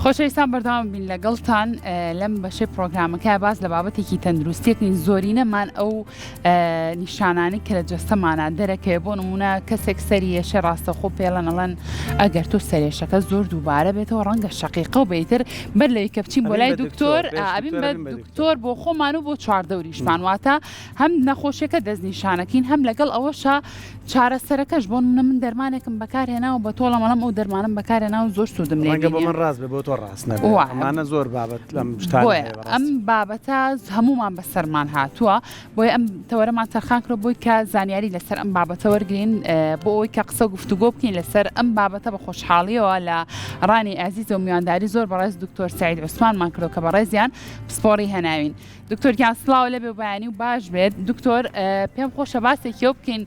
خۆشەویستان بەردەوام بین لەگەڵتان لەم بەشەی پرۆگرامەکە باس لە بابەتێکی تەندروستیەکەین زۆرینەمان ئەو نیشانانی کە لە جەستەمانە دەرەکەوێ بۆ نمونە کەسێک سەری یەشێ ڕاستەخۆ پێڵەن ئەڵەن ئەگەر تۆ سەرێشەکە زۆر دووبارە بێتەوە ڕەنگە شەقیقە و بەیتر بەر لەوەی کە بچین بۆ لای دکتۆر ئەبین بە دکتۆر بۆ خۆمان و بۆ چواردەوریشمان واتە هەم نەخۆشیەکە دەستنیشانەکەین هەم لەگەڵ ئەوەشا چارەسەرەکەش بۆ نمونە من دەرمانێکم بەکارهێناوە بە تۆڵەم ئەڵێم ئەو دەرمانەم بەکارهێناوە زۆر سوودم لێ ڕەنگە بۆ بینیە من ڕاست بێ بۆ تۆ ڕاست نەبێ وایە ئەمانە زۆر بابەت لەم شتانە بۆیە هەیە ئەم بەڕاستی. بابەتە هەموومان بەسەرمان هاتووە بۆیە ئەم تەوەرەمان تەرخان کردوە بۆی کە زانیاری لەسەر ئەم بابەتە وەرگین بۆ ئەوەی کە قسە و گفتوگۆ بکەین لەسەر ئەم بابەتە بە خۆشحاڵیەوە لە ڕانی ئازیزە و میوانداری زۆر بەڕێز دکتۆر سەعید عوسمانمان کردوە کە بەڕێزیان پسپۆڕی هەناوین. دکتۆر گیان سڵاو لەبێ و بەیانی و باش بێت دکتۆر پێم خۆشە باسێکی ئەو بکەین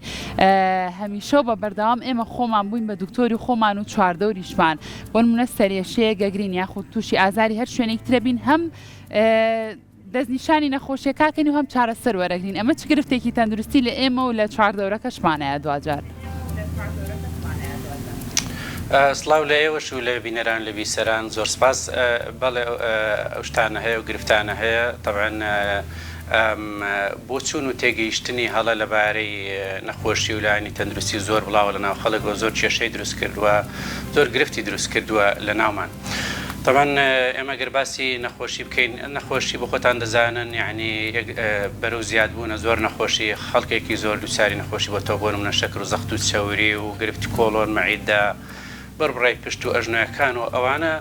هەمیشە و بە بەردەوام ئێمە خۆمان بووین بە دکتۆری خۆمان و چواردەوریشمان بۆ نمونە سەرێشەیە گەگرین یاخود تووشی ئازاری هەر شوێنێک ترە بین هەم دەستنیشانی نەخۆشیەکەکەین و هەم چارەسەر وەرەگرین ئەمە چ گرفتێکی تەندروستی لە ئێمە و لە چواردەورەکەشمانەیە دواجار. سڵاو لە ئێوەش و لە بینەران لە بیسەران زۆر سپاس بەڵێ ئەو شتانە هەیە و گرفتانە هەیە تەبعەن بۆچوون و تێگەیشتنی هەڵە لەبارەی نەخۆشی و لایەنی تەندروستی زۆر بڵاوە لە ناو خەڵک و زۆر کێشەی دروست کردووە زۆر گرفتی دروست کردووە لە ناومان. تەبعەن ئێمە گەر باسی نەخۆشی بکەین نەخۆشی بۆ خۆتان دەزانن یەعنی بەرەو زیاد بوونە زۆر نەخۆشی خەڵکێکی زۆر دووچاری نەخۆشی بۆتەوە بۆ نمونە شەکر و زەخت و چەوری و گرفتی کۆڵۆن مەعیدە بڕبڕەی پشت و ئەژنۆیەکان و ئەوانە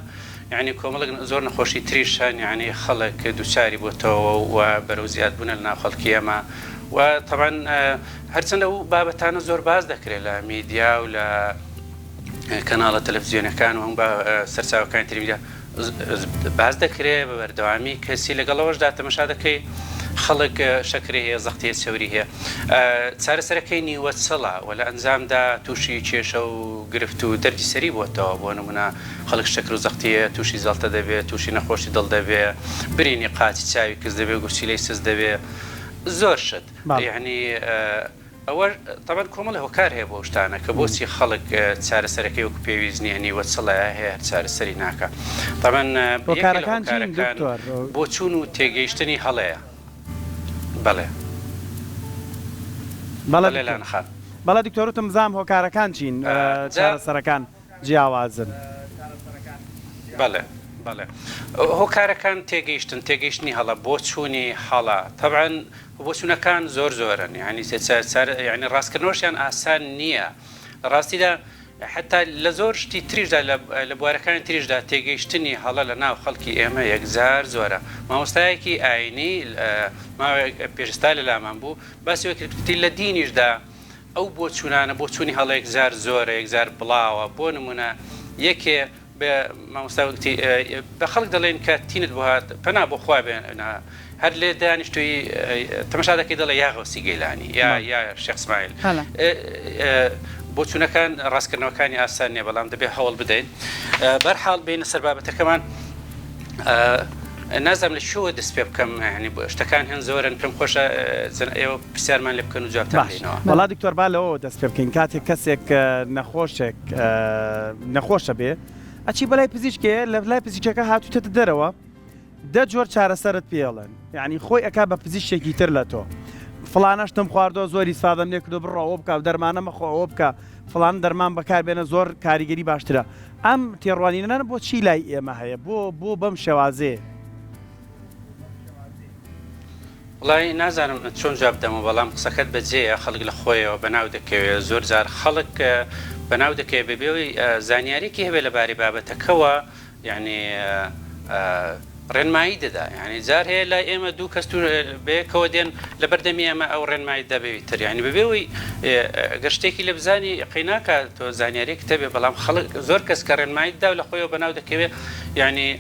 یەعنی کۆمەڵێک زۆر نەخۆشی تریش هەن یەعنی خەڵک دووچاری بۆتەوە و بەرەو زیاد بوونە لە ناو خەڵکی ئێمە و تەبعەن هەرچەند ئەو بابەتانە زۆر باس دەکرێت لە میدیا و لە کەناڵە تەلەفزیۆنەکان و هەموو سەرچاوەکانی تری میدیا باس دەکرێ بە بەردەوامی کەسی لەگەڵ ئەوەشدا تەمەشا دەکەی خەڵک شەکری هەیە زەختی هەیە چەوری هەیە چارەسەرەکەی نیوە چڵە و لە ئەنجامدا تووشی کێشە و گرفت و دەردی سەری بۆتەوە بۆ نمونە خەڵک شەکر و زەختی هەیە تووشی زەڵتە دەبێت تووشی نەخۆشی دڵ دەبێ برینی قاچی چاوی کز دەبێ گورچیلەی سست دەبێ زۆر شت یعنی ئەوە تەبعەن کۆمەڵێ هۆکار هەیە بۆ ئەو شتانە کە بۆچی خەڵک چارەسەرەکەی وەکو پێویست نییە نیوە چڵەیە هەیە هەر چارەسەری ناکا تەبعەن یەکێ لە هۆکارەکان چین هۆکارەکان دکتۆر؟ بۆچوون و تێگەیشتنی هەڵەیە بەڵێ بەڵێ بەڵێ دکتۆر. لانە خان. بەڵێ دکتۆر وتم بزانم هۆکارەکان چین جا. چارەسەرەکان جیاوازن. بەڵێ بەڵێ هۆکارەکان تێگەیشتن تێگەیشتنی هەڵە بۆچوونی هەڵە تەبعەن بۆچوونەکان زۆر زۆرن یانی یانی ڕاستکردنەوەشیان ئاسان نییە لە ڕاستیدا حتا لە زۆر شتی تریشدا لە بوارەکانی تریشدا تێگەیشتنی هەڵە لە ناو خەڵکی ئێمە یەکجار زۆرە مامۆستایەکی ئاینی ماوەیەک پێشستا لە لامان بوو باسی وەکرد لە دینیشدا ئەو بۆچوونانە بۆچوونی هەڵە یەکجار زۆرە یەکجار بڵاوە بۆ نموونە یەکێ بە مامۆستا وتی بە خەڵک دەڵێن کە تینت بۆ هات پەنا بۆ خوا بێنە هەر لێ دانیشتووی تەمەشا دەکەی دەڵێ یا غەوسی گەیلانی یا یا شێخ سمایل بۆچوونەکان ڕاستکردنەوەکانی ئاسان نییە بەڵام دەبێ هەوڵ بدەین بەرحاڵ بینە سەر بابەتەکەمان نازانم لە کوێوە دەست پێ بکەم یانی شتەکان هەن زۆرن پێم خۆشە ئێوە پرسیارمان لێ بکەن و جوابتان باش بدەینەوە. وەڵا دکتۆر با لەوەوە دەست پێ بکەین کاتێک کەسێک نەخۆشێک نەخۆشە بێ ئەچی بەلای پزیشکێ لە لای پزیشکەکە هاتووتەتە دەرەوە دە جۆر چارەسەرت پێڵێن یعنی خۆی ئەک بە پزیشکێکی تر لە تۆ فڵانە شتم خواردۆ زۆری سادەم لێ کردو بڕۆ ئەوە بکە دەرمانە مەخۆ ئەوە بکە فڵان دەرمان بەکار بێنە زۆر کاریگەری باشترە ئەم تێڕوانینانە بۆ چی لای ئێمە هەیە بۆ بۆ بەم شێوازەیە؟ وەڵای نازانم چۆن جواب بدەمەوە بەڵام قسەکەت بەجێیە خەڵک لە خۆیەوە بەناو دەکەوێ زۆر جار خەڵک بەناو دەکەوێ بەبێ ئەوەی زانیاریەکی هەبێ لەبارەی بابەتەکەوە یانی ڕێنمایی دەدا یانی جار هەیە لای ئێمە دوو کەس تو بەیەکەوە دێن لەبەر دەمی ئێمە ئەو ڕێنمایی دا بەوی تر یانی بەبێ ئەوەی گەر شتێکی لێ بزانی قەیناکا تۆ زانیاریەکت هەبێ بەڵام خەڵک زۆر کەس کە ڕێنمایی دا و لە خۆیەوە بەناو دەکەوێ یانی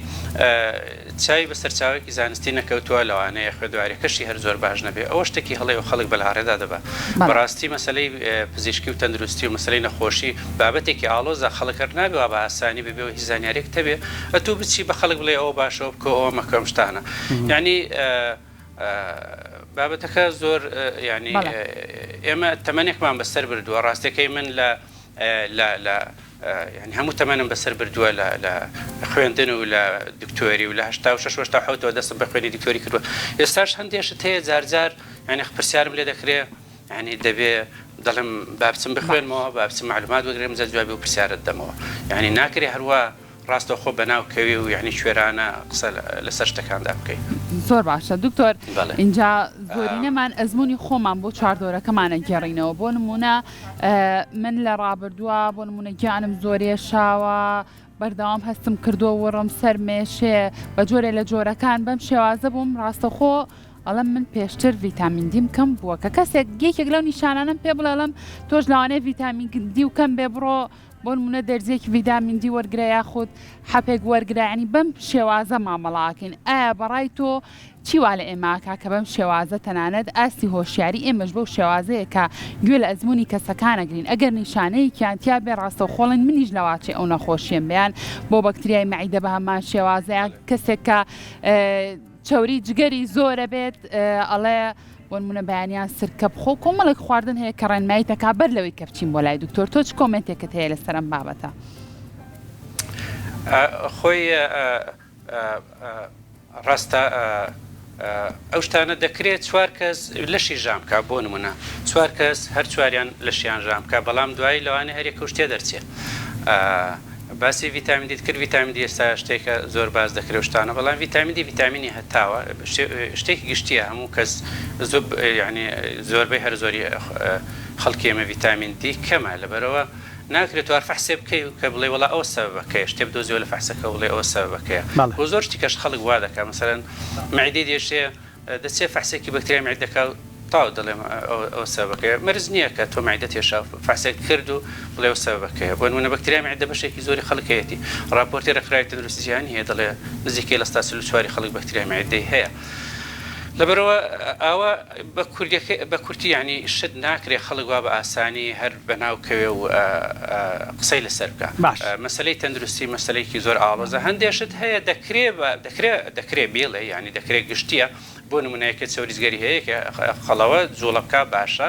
چاوی بە سەرچاوەیەکی زانستی نەکەوتووە، لەوانەیە خوێندەواریەکەشی هەر زۆر باش نەبێ، ئەوە شتێکی هەڵەیە و خەڵک بەلاڕێدا دەبا. بەڕاستی مەسەلەی پزیشکی و تەندروستی و مەسەلەی نەخۆشی بابەتێکی ئاڵۆزە، خەڵک هەر نابێ وا بە ئاسانی بەبێ ئەوەی هیچ زانیاریەکت هەبێ ئەتوو بچی بە خەڵک بڵێی ئەوە باشە ئەوە بکە ئەوە مەکە ئەم شتانە. یانی بابەتەکە زۆر یانی ئێمە تەمەنێکمان بەسەر بردووە، ڕاستیەکەی من لە لە لە. یانی هەموو تەمەنم بەسەر بردووە لە لە خوێندن و لە دکتۆری و لە 86 87ەوە دەستم بە خوێنی دکتۆری کردووە ئێستاش هەندێ شت هەیە جار جار یانی پرسیارم لێ دەکرێ یانی دەبێ دەڵێم با بچم بخوێنمەوە با بچم معلومات وەگرم جا جوابی و پرسیارت دەمەوە یانی ناکرێ هەروا ڕاستەوخۆ بەناو کەوی و یانی کوێرانە قسە لەسەر شتەکاندا بکەی. زۆر باشە دکتۆر بەڵێ. ئینجا زۆرینەمان ئەزموونی خۆمان بۆ چواردەورەکەمان ئەگێڕینەوە بۆ نموونە من لە ڕابردووە بۆ نموونە گیانم زۆر ێشاوە بەردەوام هەستم کردووە وڕم سەر مێشێ بە جۆرێ لە جۆرەکان بەم شێوازە بووم ڕاستەخۆ ئەڵێم من پێشتر ڤیتامین دیم کەم بووە کە کەسێک یەکێک لەو نیشانانەم پێ بڵێ ئەڵێم تۆش لەوانەیە ڤیتامین دی و کەم بێ بڕۆ بۆ نمونە دەرزیەکی ڤیتامین دی وەرگرە یاخود حەپێک وەرگرە یانی بەم شێوازە مامەڵە ئەکەین ئایا بەڕای تۆ چی وا لە ئێمە ئەکا کە بەم شێوازە تەنانەت ئاستی هۆشیاری ئێمەش بەو شێوازەیە کە گوێ لە ئەزموونی کەسەکان ئەگرین ئەگەر نیشانەیەکیان تیا بێ ڕاستەوخۆڵین منیش لەواچێ ئەو نەخۆشیەم بێ یان بۆ بەکتریای مەعیدە بە هەمان شێوازە یان کەسێک کە چەوری جگەری زۆرە بێت ئەڵێ بۆنمونە بەیانیان سرکە بخۆ کۆمەڵێک خواردن هەیە کە ڕێنمایی دەکا بەر لەوەی کە بچین بۆ لای دکتۆر تۆ چ کۆمێنتێکت هەیە لەسەر ئەم بابەتە؟ خۆی ڕاستە ئەو شتانە دەکرێت چوار کەس لەشی ژان بکا بۆ نمونە چوار کەس هەر چواریان لەشیان ژان بکا بەڵام دوایی لەوانەیە هەریەکە و شتێ دەرچێ باسی ڤیتامین دیت کرد ڤیتامین دی ئێستا شتێکە زۆر باس دەکرێت و شتانە بەڵام ڤیتامین دی ڤیتامینی هەتاوە شتێکی گشتیە هەموو کەس یعنی زۆربەی هەر زۆری خەڵکی ئێمە ڤیتامین دی کەمە لەبەرەوە ناکرێت تو هەر فەحسێ بکەی و کە بڵێ وەڵا ئەوە سەبەبەکەیە شتێ بدۆزیەوە لە فەحسەکە و بڵێ ئەوە سەبەبەکەیە بۆ زۆر شتی کەش خەڵک وا دەکا مەسەلەن مەعیدەی دێشێ دەچێ فەحسێکی بەکتریای مەعیدە دەکا و تەواو دەڵێ ئەوە سەبەبەکەیە مەرج نییە کە تۆ مەعیدەت هێشا و فەحسێک کرد و بڵێ ئەوە سەبەبەکەیە بۆ نموونە بەکتریای مەعیدە بەشێکی زۆری خەڵک هەیەتی ڕاپۆرتی ڕێکخراوی تەندروستی جیهانی هەیە دەڵێ نزیکەی لە ستا 44 ی خەڵک بەکتریای مەعیدەی هەیە لەبەرئەوە ئاوا بە کوردیەکەی بە کورتی یانی شت ناکرێ خەڵک وا بە ئاسانی هەر بەناو کەوێ و قسەی لەسەر بکا باش. مەسەلەی تەندروستی مەسەلەیەکی زۆر ئاڵۆزە هەندێ شت هەیە دەکرێ بە دەکرێ دەکرێ بیڵێ یانی دەکرێ گشتیە بۆ نمونە یەکێ چەوری جگەری هەیە یەکێ قەڵەوە جوڵە بکا باشە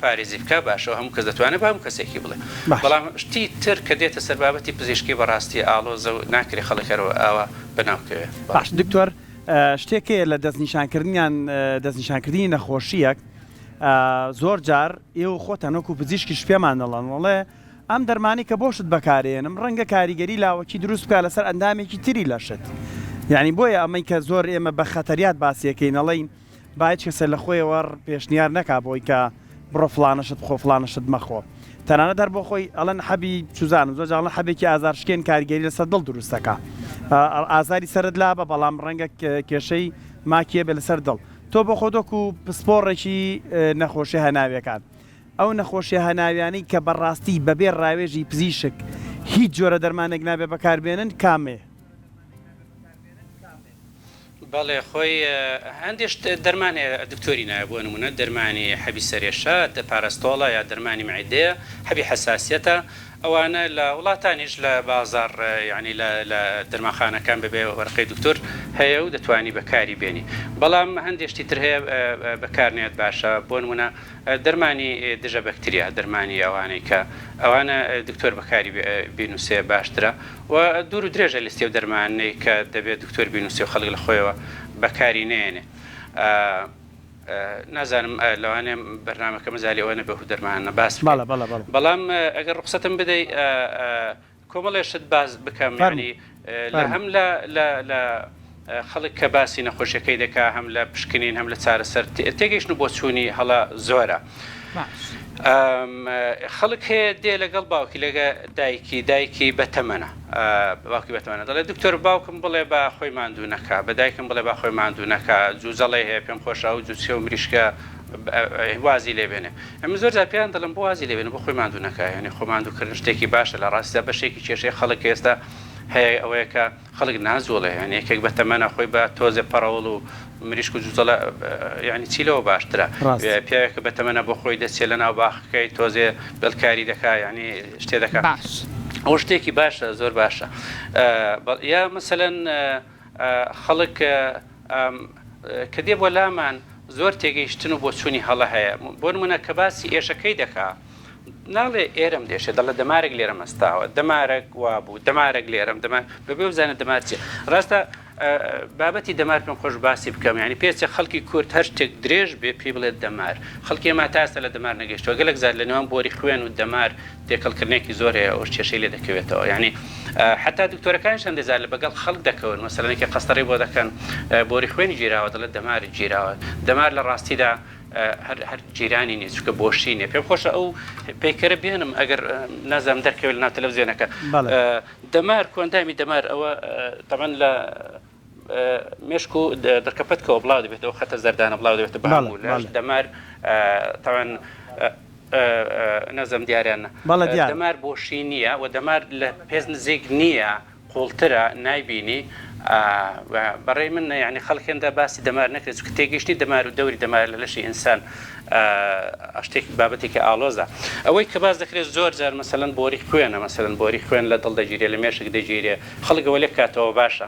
پارێزی بکا باشە و هەموو کەس دەتوانێ بە هەموو کەسێکی بڵێ باش. بەڵام شتی تر کە دێتە سەر بابەتی پزیشکی بەڕاستی ئاڵۆزە و ناکرێ خەڵک هەر ئاوا بەناو کەوێ. باش دکتۆر شتێک هەیە لە دەستنیشانکردنیان دەستنیشانکردنی نەخۆشییەک زۆر جار ئێوە خۆتان وەکو پزیشکیش پێمان دەڵێن وەڵێ ئەم دەرمانی کە بۆشت بەکارێنم ڕەنگە کاریگەری لاوەکی دروست بکە لەسەر ئەندامێکی تری لەشت یعنی بۆیە ئەمەی کە زۆر ئێمە بە خەتەریات باسیەکەین ئەڵێین با هیچ کەسێ لە خۆیەوە پێشنیار نەکا بۆی کە بڕۆ فڵانە شت بخۆ فڵانە شت مەخۆ تەنانەت هەر بۆ خۆی ئەڵێن حەبی چوزانم زۆر جار ئەڵێن حەبێکی ئازارشکێن کاریگەری لەسەر دڵ دروست دەکا ئازاری سەرت لابە بەڵام ڕەنگە کێشەی ماکیە بێ لەسەر دڵ تۆ بۆ خۆت وەکو پسپۆڕێکی نەخۆشی هەناویەکان ئەو نەخۆشیە هەناویانەی کە بەڕاستی بەبێ ڕاوێژی پزیشک هیچ جۆرە دەرمانێک نابێ بەکاربێنن کامەیە؟ بەڵێ خۆی هەندێ شت دەرمان هەیە دکتۆری ناوێ بۆ نمونە دەرمانی حەبی سەرێشە پارەستۆڵە یا دەرمانی معدەیە حەبی حەساسیەتە ئەوانە لە وڵاتانیش لە بازاڕ یانی لە لە دەرمانخانەکان بەبێ وەرقەی دکتۆر هەیە و دەتوانی بەکاری بێنی بەڵام هەندێ شتی تر هەیە بەکار نێت باشە بۆ نمونە دەرمانی دژە بەکتریا دەرمانی ئەوانەی کە ئەوانە دکتۆر بەکاری بینوسێ باشترە و دوور و درێژە لیستی ئەو دەرمانەی کە دەبێت دکتۆر بینوسێ و خەڵک لە خۆیەوە بەکاری نەیەنێ. نازانم لەوانەیە بەرنامەکە مەجالی ئەوە نەبێ ئەو دەرمانە باس بکەین. بەڵێ بەڵێ بەڵێ. بەڵام ئەگەر ڕوخسەتم بدەی کۆمەڵێ شت باس بکەم فەرموو یانی لە فەرموو. هەم لە لە لە خەڵک کە باسی نەخۆشیەکەی دەکا هەم لە پشکنین هەم لە چارەسەر تێگەیشتن و بۆچوونی هەڵە زۆرە. باش. خەڵک هەیە دێ لەگەڵ باوکی لەگە دایکی دایکی بەتەمەنە باوکی بەتەمەنە دەڵێ دکتۆر باوکم بڵێ با خۆی ماندوو نەکا بە دایکم بڵێ با خۆی ماندوو نەکا جوجەڵەی هەیە پێم خۆشە ئەو جوچکە و مریشکە وازی لێ بێنێ ئەمن زۆر جار پێیان دەڵێم بۆ وازی لێ بێنە بۆ خۆی ماندوو نەکا یعنی خۆ ماندووکردن شتێکی باشە لە ڕاستیدا بەشێکی کێشەی خەڵک ئێستا هەیە ئەوەیە کە خەڵک ناجوڵێ یانی یەکێک بەتەمەنە خۆی بە تۆزێ پەڕەوڵ و مریشک و جوجەڵە یانی چی لەوە باشترە ڕاست. پیاوێکە بەتەمەنە بۆ خۆی دەچێ لە ناو باخەکەی تۆزێ بێڵکاری دەکا یانی شتێ دەکا باش. ئەوە شتێکی باشە زۆر باشە یا مەسەلەن خەڵک کە دێ بۆ لامان زۆر تێگەیشتن و بۆچوونی هەڵە هەیە بۆ نمونە کە باسی ئێشەکەی دەکا. ناڵێ ئێرەم دێشێ دەڵێ دەمارێک لێرەم هەستاوە دەمارەک وابوو دەمارێک لێرەم دەمار بەبێ بزانە دەمار چیە ڕاستە بابەتی دەمار پێم خۆش باسی بکەم یانی پێچە خەڵکی کورد هەر شتێک درێژ بێ پێی بڵێت دەمار خەڵکی ئێمە تا ئێستا لە دەمار نەگەیشتووە گەلەک جار لە نێوان بۆری خوێن و دەمار تێکەڵکردنێکی زۆر هەیە ئەوش کێشەی لێ دەکەوێتەوە یانی حتا دکتۆرەکانیش هەندێک جار لە بەگەڵ خەڵک دەکەون مەسەلەن یەکێ قەستەڕی بۆ دەکەن بۆری خوێنی گیراوە دەڵێت دەماری گیراوە دەمار لە ڕاستیدا هەر هەر جیرانی نیە چونکە بۆشی نیە پێم خۆشە ئەو پەیکەرە بێنم ئەگەر نازانم دەرکەوێت لەناو تەلەڤزیۆنەکە دەمار کۆندامی دەمار ئەوە تەبعەن لە مێشک و دڕکەپەتکەوە بڵاو دەبێتەوە خەتە زەردانە بڵاو دەبێتە بە هەموو لەش دەمار تەبعەن نازانم دیاریان دەمار بۆشی نییە و دەمار لە پێست نزیک نییە قوڵترە نایبینی بەڕێی من یانی خەڵک هێندە باسی دەمار نەکرێت چونکە تێگەیشتنی دەمار و دەوری دەمار لە لەشی ئینسان شتێک بابەتێکی ئاڵۆزە ئەوەی کە باس دەکرێت زۆر جار مەسەلەن بۆری خوێنە مەسەلەن بۆری خوێن لە دڵ دەگیرێ لە مێشک دەگیرێ خەڵک ئەوە لێک کاتەوە باشە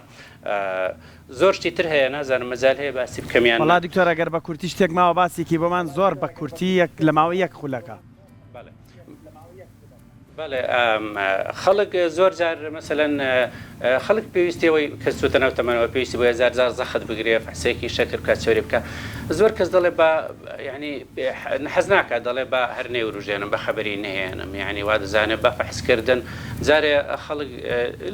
زۆر شتی تر هەیە نازانم مەجال هەیە باسی بکەم یان وەڵا دکتۆر ئەگەر بە کورتی شتێک ماوە باسێکی بۆمان زۆر بە کورتی یەک لە ماوەی یەک خولەکە. بەڵێ بەڵێ خەڵک زۆر جار مەسەلەن خەڵک پێویستی ئەوەی کە چووتە ناو تەمەنەوە پێویستی بۆیە جار جار زەخت بگرێ فحسێکی شەکر بکات چۆری بکە زۆر کەس دەڵێ با یعنی حەز ناکات دەڵێ با هەر نەیوروژێنم بە خەبەری نەهێنم یعنی وا دەزانێت بە فحسکردن جارێ خەڵک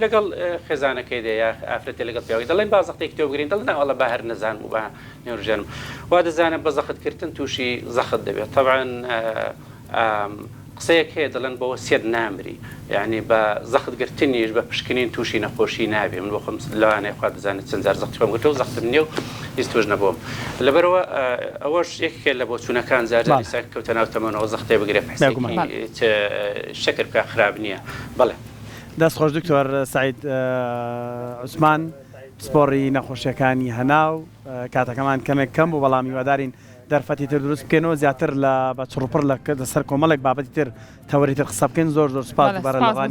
لەگەڵ خێزانەکەی دێ یا ئافرەتێ لەگەڵ پیاوی دەڵێن با زەختێکی تۆ بگرین دەڵێن نا وەڵا با هەر نەزانم و با نەوروژێنم وا دەزانێت بە زەختکردن تووشی زەخت دەبێت تەبعەن قسەیەک هەیە دەڵێن بە وەسیەت نامری یانی بە زەخت گرتنیش بە پشکنین تووشی نەخۆشی نابێ من بۆ خۆم لەوانەیە خوا دەزانێت چەند جار زەختی خۆم گرتووە و زەختم نییە و هیچ تووش نەبووم لەبەرئەوە ئەوەش یەکێکە لە بۆچوونەکان جار جار ئینسان کەوتە ناو تەمەنەوە زەختێ بگرێ بێگومان فحسێکی شەکر بکا خراپ نییە بەڵێ. دەست خۆش دکتۆر سەعید عوسمان پسپۆڕی نەخۆشیەکانی هەناو کاتەکەمان کەمێک کەم بوو بەڵام هیوادارین دەرفەتی تر دروست بکەینەوە زیاتر لە بە چڕوپڕ لە سەر کۆمەڵێک بابەتی تر تەوەری تر قسە بکەین زۆر زۆر سوپاس بەڵێ دووبارە لە سوپاس بۆ ڕانی.